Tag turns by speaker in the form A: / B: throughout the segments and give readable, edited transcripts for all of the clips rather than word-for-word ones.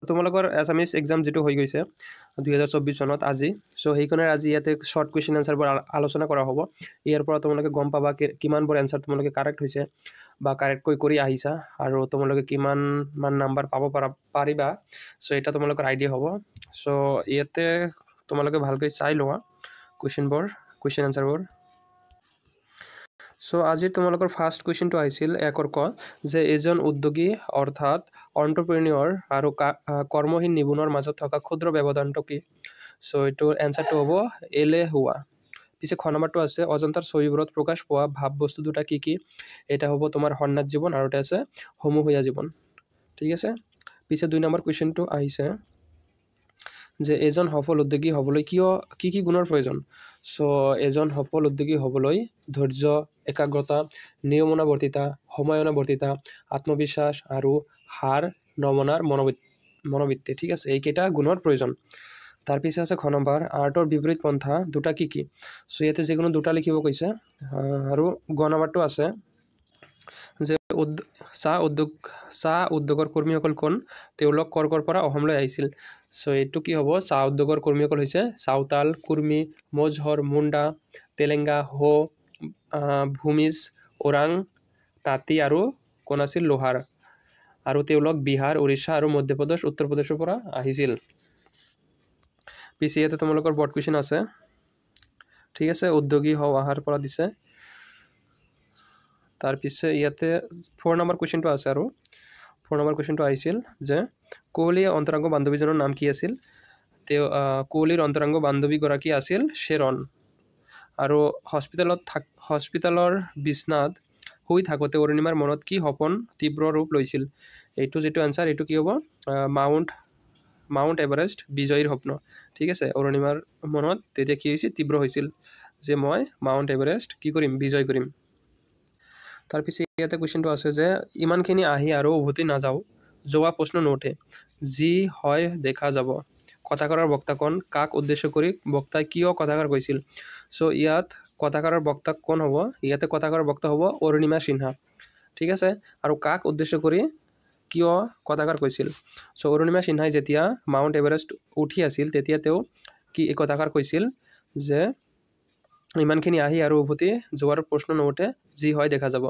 A: তোমালোকৰ এছামিছ এক্সাম যিটো হৈ গৈছে 2024 চনত আজি, চ' সেইখনৰ আজি ইয়াতে শ্বৰ্ট কুৱেশ্যন এনচাৰবোৰ আলোচনা কৰা হ'ব। ইয়াৰ পৰা তোমালোকে গম পাবা কিমানবোৰ এনচাৰ তোমালোকে কাৰেক্ট হৈছে বা কাৰেক্টকৈ কৰি আহিছা আৰু তোমালোকে কিমানমান নাম্বাৰ পাব পাৰিবা। চ' এটা তোমালোকৰ আইডিয়া হ'ব। চ' ইয়াতে তোমালোকে ভালকৈ চাই লোৱা কুৱেশ্যনবোৰ, কুৱেশ্যন এনচাৰবোৰ। চ' আজি তোমালোকৰ ফাৰ্ষ্ট কুৱেশ্যনটো আহিছিল একৰ ক যে এজন উদ্যোগী অৰ্থাৎ অন্টাৰপ্ৰেনিয়ৰ আৰু কৰ্মহীন নিবনুৱাৰ মাজত থকা ক্ষুদ্ৰ ব্যৱধানটো কি? চ' এইটোৰ এনচাৰটো হ'ব এলেহুৱা। পিছে খ নম্বৰটো আছে অজন্তাৰ ছবিবোৰত প্ৰকাশ পোৱা ভাৱ বস্তু দুটা কি কি? এটা হ'ব তোমাৰ সন্ন্যাস জীৱন আৰু এটা আছে সমূহীয়া জীৱন। ঠিক আছে। পিছে 2 নম্বৰ কুৱেশ্যনটো আহিছে যে এজন সফল উদ্যোগী হ'বলৈ কিয় কি কি গুণৰ প্ৰয়োজন? চ' এজন সফল উদ্যোগী হ'বলৈ ধৈৰ্য, একাগ্ৰতা, নিয়মনাৱৰ্তিতা, সময়ানুৱৰ্তিতা, আত্মবিশ্বাস আৰু হাৰ নমনাৰ মনোবৃত্তি। ঠিক আছে, এইকেইটা গুণৰ প্ৰয়োজন। তাৰপিছত আছে খ নম্বৰ আৰ্টৰ বিপৰীত পন্থা দুটা কি কি? চ' ইয়াতে যিকোনো দুটা লিখিব কৈছে। আৰু গ নম্বৰটো আছে যে চাহ উদ্যোগৰ কৰ্মীসকল কোন, তেওঁলোক কৰ কৰ পৰা অসমলৈ আহিছিল? চ' এইটো কি হ'ব, চাহ উদ্যোগৰ কৰ্মীসকল হৈছে চাওতাল, কুৰ্মী, মজহৰ, মুণ্ডা, তেলেংগা, হো, ভূমিজ, ওৰাং, তাঁতী আৰু কোন আছিল লোহাৰ। আৰু তেওঁলোক বিহাৰ, উৰিষ্যা আৰু মধ্যপ্ৰদেশ, উত্তৰ প্ৰদেশৰ পৰা আহিছিল। পিছে ইয়াতে তোমালোকৰ বৰ্ড কুৱেশ্যন আছে। ঠিক আছে, উদ্যোগী হওঁ অহাৰ পৰা দিছে। তাৰপিছে ইয়াতে 4 নম্বৰ কুৱেশ্যনটো আছে। আৰু 4 নম্বৰ কুৱেশ্যনটো আহিছিল যে কোহলিৰ অন্তৰংগ বান্ধৱীজনৰ নাম কি আছিল? তেওঁ কোহলিৰ অন্তৰংগ বান্ধৱীগৰাকী আছিল শ্বেৰন। আৰু হস্পিটেলৰ বিছনাত শুই থাকোঁতে অৰুণিমাৰ মনত কি সপোন তীব্ৰ ৰূপ লৈছিল? এইটো যিটো এনচাৰ, এইটো কি হ'ব, মাউণ্ট এভাৰেষ্ট বিজয়ীৰ স্বপ্ন। ঠিক আছে, অৰুণিমাৰ মনত তেতিয়া কি হৈছিল, তীব্ৰ হৈছিল যে মই মাউণ্ট এভাৰেষ্ট কি কৰিম, বিজয় কৰিম। তাৰপিছত ইয়াতে কুৱেশ্যনটো আছে যে ইমানখিনি আহি আৰু উভতি নাযাওঁ, যোৱা প্ৰশ্ন নুঠে, যি হয় দেখা যাব। কথাষাৰৰ বক্তা কোন, কাক উদ্দেশ্য কৰি বক্তাই কিয় কথাষাৰ কৈছিল? চ' ইয়াত কথাষাৰৰ বক্তা কোন হ'ব? ইয়াতে কথাষাৰৰ বক্তা হ'ব অৰুণিমা সিনহা। ঠিক আছে, আৰু কাক উদ্দেশ্য কৰি কিয় কথাষাৰ কৈছিল? চ' অৰুণিমা সিনহাই যেতিয়া মাউণ্ট এভাৰেষ্ট উঠি আছিল তেতিয়া তেওঁ কি এই কথাষাৰ কৈছিল যে ইমানখিনি আহি আৰু উভতি যোৱাৰ প্ৰশ্ন নুঠে, যি হয় দেখা যাব।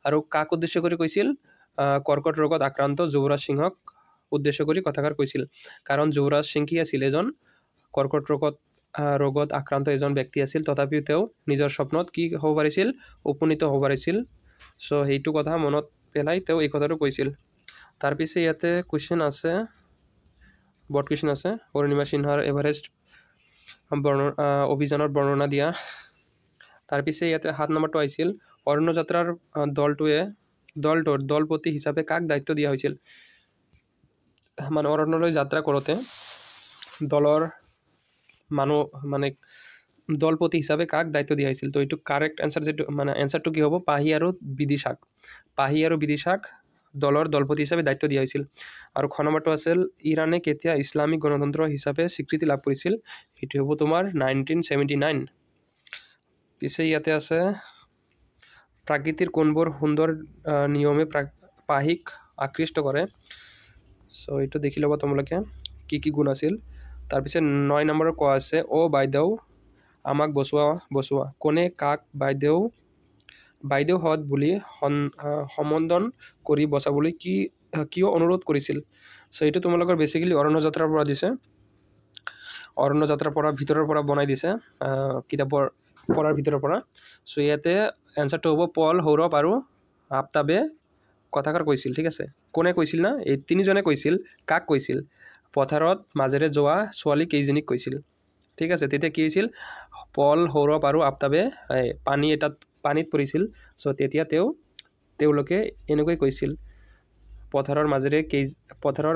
A: আৰু কাক উদ্দেশ্য কৰি কৈছিল? কৰ্কট ৰোগত আক্ৰান্ত যুৱৰাজ সিংহক উদ্দেশ্য কৰি কথাষাৰ কৈছিল। কাৰণ যুৱৰাজ সিং কি আছিল, এজন কৰ্কট ৰোগত আক্ৰান্ত এজন ব্যক্তি আছিল। তথাপিও তেওঁ নিজৰ স্বপ্নত কি হ'ব পাৰিছিল, উপনীত হ'ব পাৰিছিল। চ' সেইটো কথা মনত পেলাই তেওঁ এই কথাটো কৈছিল। তাৰপিছে ইয়াতে কুৱেশ্যন আছে, বৰ্ড কুৱেশ্যন আছে অৰুণিমা সিনহাৰ এভাৰেষ্ট অভিযানৰ বৰ্ণনা দিয়া। তাৰপিছে ইয়াতে 7 নম্বৰটো আহিছিল অৰণ্য যাত্ৰাৰ দলটোৰ দলপতি হিচাপে কাক দায়িত্ব দিয়া হৈছিল? মানে অৰণ্যলৈ যাত্ৰা কৰোঁতে দলৰ মানুহ মানে দলপতি হিচাপে কাক দায়িত্ব দিয়া হৈছিল? তো এইটো কাৰেক্ট এনচাৰ যিটো মানে এনচাৰটো কি হ'ব, পাহি আৰু বিদিশাক। পাহি আৰু বিদিশাক দলৰ দলপতি হিচাপে দায়িত্ব দিয়া হৈছিল। আৰু খ নম্বৰটো আছিল ইৰাণে কেতিয়া ইছলামিক গণতন্ত্ৰ হিচাপে স্বীকৃতি লাভ কৰিছিল? সেইটো হ'ব তোমাৰ 1979। পিছে ইয়াতে আছে প্ৰাকৃতিৰ কোনবোৰ সুন্দৰ নিয়মে পাহিক আকৃষ্ট কৰে? চ' এইটো দেখি ল'বা তোমালোকে কি কি গুণ আছিল। তাৰপিছত 9 নম্বৰৰ কোৱা আছে অ' বাইদেউ আমাক বচোৱা বচোৱা, কোনে কাক বাইদেউ বাইদেউহঁত বুলি সম্বোধন কৰি বচাবলৈ কিয় অনুৰোধ কৰিছিল? চ' এইটো তোমালোকৰ বেচিকেলি অৰণ্য যাত্ৰাৰ পৰা দিছে, অৰণ্য যাত্ৰাৰ পৰা ভিতৰৰ পৰা বনাই দিছে, কিতাপৰ পঢ়াৰ ভিতৰৰ পৰা। চ' ইয়াতে এনচাৰটো হ'ব পল, সৌৰভ আৰু আফতাবে কথাষাৰ কৈছিল। ঠিক আছে, কোনে কৈছিল না, এই তিনিজনে কৈছিল। কাক কৈছিল? পথাৰত মাজেৰে যোৱা ছোৱালী কেইজনীক কৈছিল। ঠিক আছে, তেতিয়া কি হৈছিল, পল, সৌৰভ আৰু আফতাবে পানী এটাত পানীত পৰিছিল। চ' তেতিয়া তেওঁলোকে এনেকৈ কৈছিল, পথাৰৰ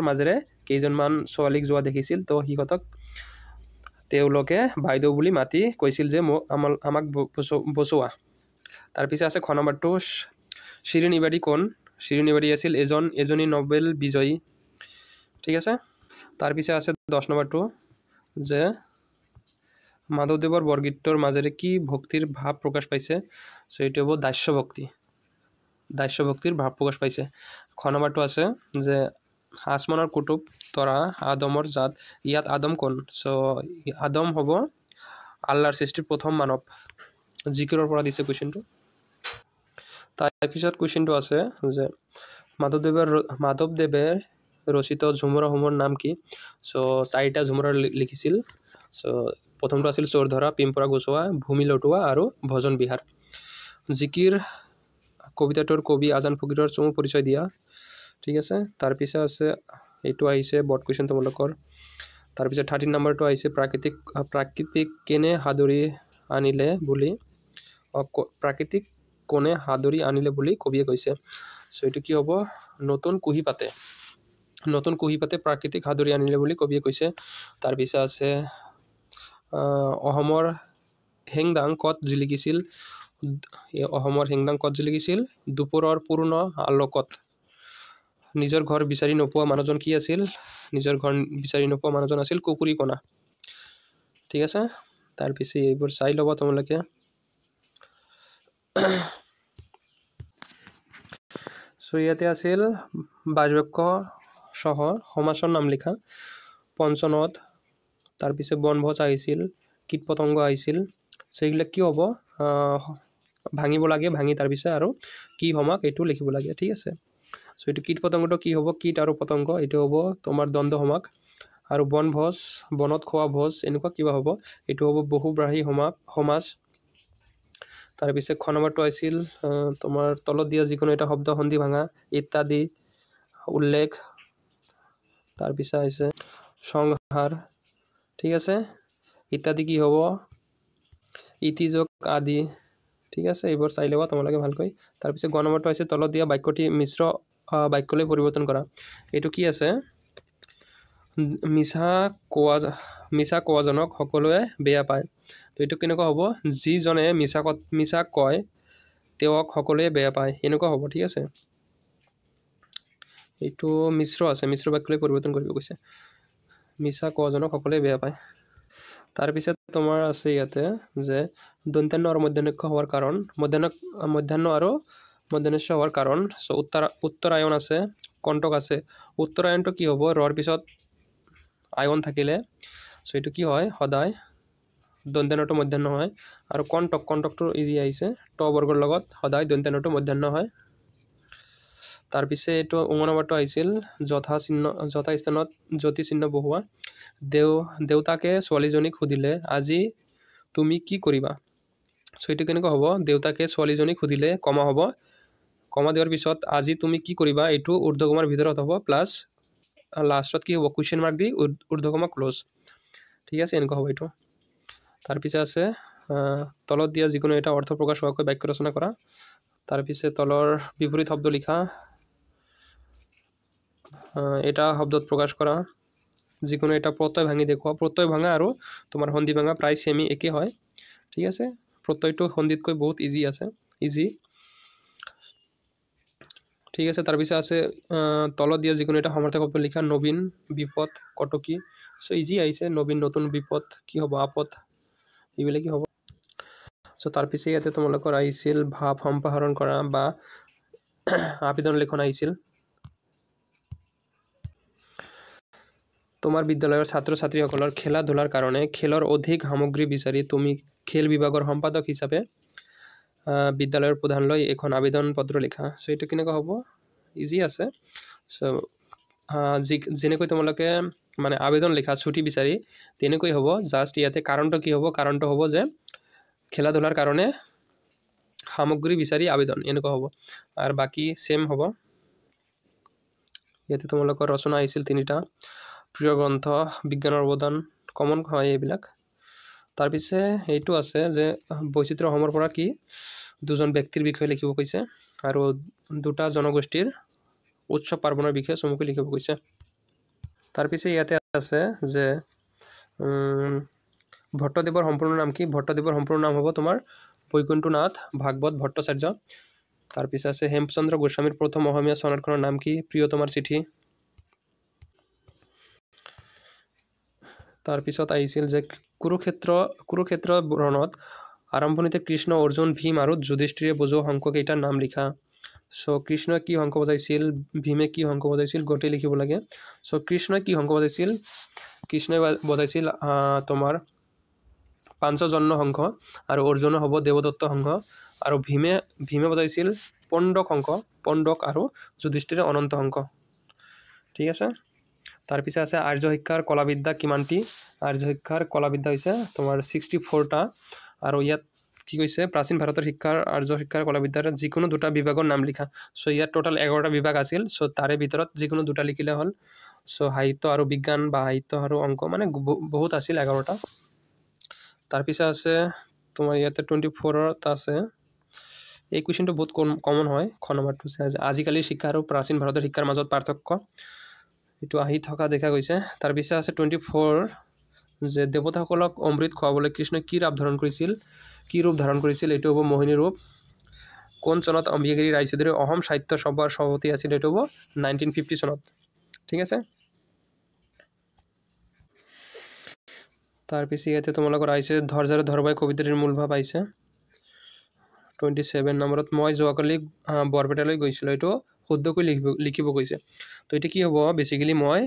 A: মাজেৰে কেইজনমান ছোৱালীক যোৱা দেখিছিল, তো সিহঁতক তেওঁলোকে বাইদেউ বুলি মাতি কৈছিল যে আমাক বচোৱা। তাৰপিছত আছে খ নম্বৰটো শিৰিন ইবাদী কোন? শিৰিন ইবাদী আছিল এজনী নোবেল বিজয়ী। ঠিক আছে, তাৰপিছত আছে 10 নম্বৰটো যে মাধৱদেৱৰ বৰগীতটোৰ মাজেৰে কি ভক্তিৰ ভাৱ প্ৰকাশ পাইছে? চ' এইটো হ'ব দাস্য ভক্তি, দাস্য ভক্তিৰ ভাৱ প্ৰকাশ পাইছে। খ নম্বৰটো আছে যে আসমানৰ কুটুব তৰা আদমৰ জাত, ইয়াত আদম কোন? চ' আদম হ'ব আল্লাহৰ সৃষ্টিৰ প্ৰথম মানৱ। জিকিৰৰ পৰা দিছে কুৱেশ্যনটো। তাৰপিছত কুৱেশ্যনটো আছে যে মাধৱদেৱে ৰচিত ঝুমুৰাসমূহৰ নাম কি? চ' চাৰিটা ঝুমুৰা লিখিছিল। চ' প্ৰথমটো আছিল চোৰধৰা, পিম্পৰা গুচোৱা, ভূমি লটোৱা আৰু ভজন বিহাৰ। জিকিৰ কবিতাটোৰ কবি আজান ফকীৰৰ চমু পৰিচয় দিয়া। ঠিক আছে, তাৰপিছত আছে এইটো আহিছে বৰ্ড কুৱেশ্যন তোমালোকৰ। তাৰপিছত 13 নম্বৰটো আহিছে প্ৰাকৃতিক কেনে সাদৰি আনিলে বুলি, প্ৰাকৃতিক কোনে সাদৰি আনিলে বুলি কবিয়ে কৈছে। চ' এইটো কি হ'ব? নতুন কুঁহিপাতে, নতুন কুঁহিপাতে প্ৰাকৃতিক সাদৰি আনিলে বুলি কবিয়ে কৈছে। তাৰপিছত আছে অসমৰ হেংদাং ক'ত জিলিকিছিল? অসমৰ হেংদাং ক'ত জিলিকিছিল? দুপৰৰ পূৰ্ণ আলোকত। নিজৰ ঘৰ বিচাৰি নোপোৱা মানুহজন কি আছিল? নিজৰ ঘৰ বিচাৰি নোপোৱা মানুহজন আছিল কুকুৰীকণা। ঠিক আছে, তাৰপিছে এইবোৰ চাই ল'বা তোমালোকে। চ' ইয়াতে আছিল বাজবাক্য সহ সমাসৰ নাম লিখা, পঞ্চনদ, তাৰপিছে বনভোজ আহিছিল, কীট পতংগ আহিছিল। চ' এইবিলাক কি হ'ব? ভাঙিব লাগে, ভাঙি তাৰপিছে আৰু কি সমাস এইটো লিখিব লাগে। ঠিক আছে, চ' এইটো কীট পতংগটো কি হ'ব? কীট আৰু পতংগ, এইটো হ'ব তোমাৰ দ্বন্দ্ব সমাস। আৰু বনভোজ, বনত খোৱা ভোজ, এনেকুৱা কিবা হ'ব, এইটো হ'ব বহুব্ৰাহী সমাস। তাৰপিছে খ নম্বৰটো আহিছিল তোমাৰ তলত দিয়া যিকোনো এটা শব্দ সন্ধি ভাঙা, ইত্যাদি উল্লেখ। তাৰপিছত আহিছে সংহাৰ। ঠিক আছে, ইত্যাদি কি হ'ব? ইতিযোগ আদি। ঠিক আছে, এইবোৰ চাই ল'বা তোমালোকে ভালকৈ। তাৰপিছত গ নম্বৰটো আহিছে তলত দিয়া বাক্যটি মিশ্ৰ বাক্যলৈ পৰিৱৰ্তন কৰা। এইটো কি আছে? মিছা কোৱাজনক সকলোৱে বেয়া পায়। তো এইটো কেনেকুৱা হ'ব? যিজনে মিছা কয় তেওঁক সকলোৱে বেয়া পায়, এনেকুৱা হ'ব। ঠিক আছে, এইটো মিশ্ৰ আছে, মিশ্ৰ বাক্যলৈ পৰিৱৰ্তন কৰিব কৈছে। মিছা কোৱাজনক সকলোৱে বেয়া পায়। তাৰপিছত তোমাৰ আছে ইয়াতে যে দন্তান্ন আৰু মধ্যাহ্ন হোৱাৰ কাৰণ, মধ্যাহ্ন আৰু মধ্যাহ্ন হোৱাৰ কাৰণ। চ' উত্তৰায়ণ আছে, কণ্টক আছে। উত্তৰায়ণটো কি হ'ব? ৰৰ পিছত আয়ন থাকিলে, চ' এইটো কি হয়? সদায় দন্তান্নটো মধ্যাহ্ন হয়। আৰু কণ্টক, কণ্টকটো ইজি আহিছে, ট বৰ্গৰ লগত সদায় দন্তান্নটো মধ্যাহ্ন হয়। তাৰপিছে এইটো উঙ নম্বৰটো আহিছিল যথা স্থানত জ্যোতি চিহ্ন বহুৱা। দেউতাকে ছোৱালীজনীক সুধিলে আজি তুমি কি কৰিবা? চ' এইটো কেনেকুৱা হ'ব? দেউতাকে ছোৱালীজনীক সুধিলে কমা হ'ব, কমা দিয়াৰ পিছত আজি তুমি কি কৰিবা এইটো ঊৰ্ধ্বকমাৰ ভিতৰত হ'ব, প্লাছ লাষ্টত কি হ'ব? কুৱেশ্যন মাৰ্ক দি ঊৰ্ধ্বকমা ক্ল'জ। ঠিক আছে, এনেকুৱা হ'ব এইটো। তাৰপিছে আছে তলত দিয়া যিকোনো এটা অৰ্থ প্ৰকাশ হোৱাকৈ বাক্য ৰচনা কৰা। তাৰপিছে তলৰ বিপৰীত শব্দ লিখা, এটা শব্দত প্ৰকাশ কৰা, যিকোনো এটা প্ৰত্যয় ভাঙি দেখুওৱা। প্ৰত্যয় ভাঙা আৰু তোমাৰ সন্ধি ভাঙা প্ৰায় ছেমি একে হয়। ঠিক আছে, প্ৰত্যয়টো সন্ধিতকৈ বহুত ইজি আছে, ইজি। ঠিক আছে, তাৰপিছত আছে তলত দিয়া যিকোনো এটা সমাৰ্থক শব্দ লিখা, নবীন, বিপদ, কটকী। চ' ইজি আহিছে, নবীন, নতুন, বিপদ কি হ'ব? আপদ, এইবিলাকেই হ'ব। চ' তাৰপিছে ইয়াতে তোমালোকৰ আহিছিল ভাৱ সম্প্ৰসাৰণ কৰা বা আবেদন লিখন আহিছিল। তোমাৰ বিদ্যালয়ৰ ছাত্ৰ ছাত্ৰীসকলৰ খেলা ধূলাৰ কাৰণে খেলৰ অধিক সামগ্ৰী বিচাৰি তুমি খেল বিভাগৰ সম্পাদক হিচাপে বিদ্যালয়ৰ প্ৰধানলৈ এখন আবেদন পত্ৰ লিখা। চ' এইটো কেনেকুৱা হ'ব? ইজি আছে। চ' যেনেকৈ তোমালোকে মানে আবেদন লিখা ছুটি বিচাৰি তেনেকৈ হ'ব। জাষ্ট ইয়াতে কাৰণটো কি হ'ব? কাৰণটো হ'ব যে খেলা ধূলাৰ কাৰণে সামগ্ৰী বিচাৰি আবেদন, এনেকুৱা হ'ব। আৰু বাকী ছেম হ'ব। ইয়াতে তোমালোকৰ ৰচনা আহিছিল তিনিটা, প্ৰিয় গ্ৰন্থ, বিজ্ঞানৰ অৱদান, কমন হয় এইবিলাক। তাৰপিছে এইটো আছে যে বৈচিত্ৰ্য অসমৰ পৰা কি দুজন ব্যক্তিৰ বিষয়ে লিখিব কৈছে আৰু দুটা জনগোষ্ঠীৰ উৎসৱ পাৰ্বণৰ বিষয়ে চমুকৈ লিখিব কৈছে। তাৰপিছে ইয়াতে আছে যে ভট্টদেৱৰ সম্পূৰ্ণ নাম কি? ভট্টদেৱৰ সম্পূৰ্ণ নাম হ'ব তোমাৰ বৈকুণ্ঠনাথ ভাগৱত ভট্টাচাৰ্য। তাৰপিছত আছে হেমচন্দ্ৰ গোস্বামীৰ প্ৰথম অসমীয়া চনদখনৰ নাম কি? প্ৰিয়তমাৰ চিঠি। তাৰপিছত আহিছিল যে কুৰুক্ষেত্ৰ ৰণত আৰম্ভণিতে কৃষ্ণ, অৰ্জুন, ভীম আৰু যুধিষ্ঠিৰে বজোৱা শংখ কেইটাৰ নাম লিখা। চ' কৃষ্ণই কি শংখ বজাইছিল, ভীমে কি শংখ বজাইছিল, গোটেই লিখিব লাগে। চ' কৃষ্ণই কি শংখ বজাইছিল, কৃষ্ণই বজাইছিল তোমাৰ পাঞ্চজন্য শংখ, আৰু অৰ্জুনৰ হ'ব দেৱদত্ত শংখ, আৰু ভীমে ভীমে বজাইছিল পণ্ডক শংখ, পণ্ডক, আৰু যুধিষ্ঠিৰে অনন্ত শংখ। ঠিক আছে। তাৰপিছত আছে আৰ্য শিক্ষাৰ কলাবিদ্যা কিমানটি। আৰ্য শিক্ষাৰ কলাবিদ্যা হৈছে তোমাৰ 64টা। আৰু ইয়াত কি কৈছে, প্ৰাচীন ভাৰতৰ শিক্ষাৰ আৰ্য শিক্ষাৰ কলাবিদ্যাৰ যিকোনো দুটা বিভাগৰ নাম লিখা। চ' ইয়াত টোটেল 11টা বিভাগ আছিল। চ' তাৰে ভিতৰত যিকোনো দুটা লিখিলে হ'ল। চ' সাহিত্য আৰু বিজ্ঞান বা সাহিত্য আৰু অংক, মানে বহুত আছিল 11টা। তাৰপিছত আছে তোমাৰ ইয়াতে 24ত আছে, এই কুৱেশ্যনটো বহুত কমন হয়। খ নম্বৰটো আজিকালিৰ শিক্ষা আৰু প্ৰাচীন ভাৰতৰ শিক্ষাৰ মাজত পাৰ্থক্য, এইটো আহি থকা দেখা গৈছে। তাৰপিছত আছে 24 যে দেৱতাসকলক অমৃত খুৱাবলৈ কৃষ্ণই কি ৰূপ ধাৰণ কৰিছিল, কি ৰূপ ধাৰণ কৰিছিল, এইটো হ'ব মোহিনী ৰূপ। কোন চনত অম্বিকাগিৰি ৰায়চৌধুৰী অসম সাহিত্য সভাৰ সভাপতি আছিল, এইটো হ'ব 1950 চনত। ঠিক আছে। তাৰপিছত ইয়াতে তোমালোকৰ আহিছে ধৈৰ্যৰে ধৰবাই কবিতাটিৰ মূল ভাৱ আহিছে। 27 নম্বৰত মই যোৱাকালি বৰপেটালৈ গৈছিলোঁ, এইটো শুদ্ধকৈ লিখিব কৈছে। তো এইটো কি হ'ব, বেচিকেলি মই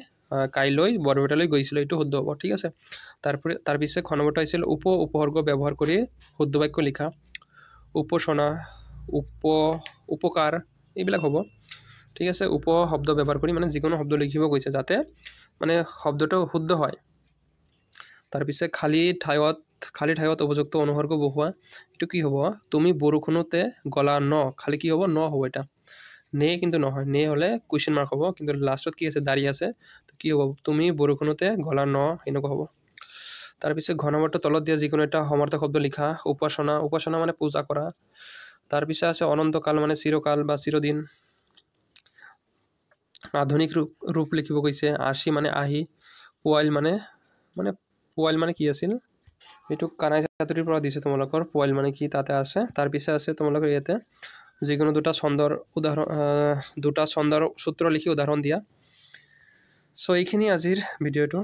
A: কাইলৈ বৰপেটালৈ গৈছিলোঁ, এইটো শুদ্ধ হ'ব। ঠিক আছে। তাৰপিছত খ নম্বৰটো আহিছিল উপ উপসৰ্গ ব্যৱহাৰ কৰি শুদ্ধ বাক্য লিখা। উপাসনা, উপকাৰ, এইবিলাক হ'ব। ঠিক আছে। উপ শব্দ ব্যৱহাৰ কৰি মানে যিকোনো শব্দ লিখিব কৈছে, যাতে মানে শব্দটো শুদ্ধ হয়। তাৰপিছত খালী ঠাইত উপযুক্ত অনুসৰ্গ বহুৱা, এইটো কি হ'ব, তুমি বৰষুণতে গলা ন, খালী কি হ'ব, ন হ'ব। এটা নে কিন্তু নহয়, নে হ'লে কুৱেশ্যন মাৰ্ক হ'ব, কিন্তু লাষ্টত কি আছে, দাড়ি আছে, তো কি হ'ব, তুমি বৰষুণতে গলা ন, এনেকুৱা হ'ব। তাৰপিছত ঘ নম্বৰটো তলত দিয়া যিকোনো এটা সমাৰ্থক শব্দ লিখা। উপাসনা, উপাসনা মানে পূজা কৰা। তাৰপিছত আছে অনন্তকাল মানে চিৰকাল বা চিৰদিন। আধুনিক ৰূপ লিখিব কৈছে। আশী মানে আহি, পোৱাইল মানে মানে পোৱাইল মানে কি আছিল, এইটো কানাই ছাত্ৰীৰ পৰা দিছে তোমালোকৰ, পোৱাইল মানে কি তাতে আছে। তাৰপিছত আছে তোমালোকৰ ইয়াতে যিকোনো দুটা ছন্দৰ উদাহৰণ, দুটা ছন্দৰ সূত্ৰ লিখি উদাহৰণ দিয়া। চ' এইখিনি আজিৰ ভিডিঅ'টো।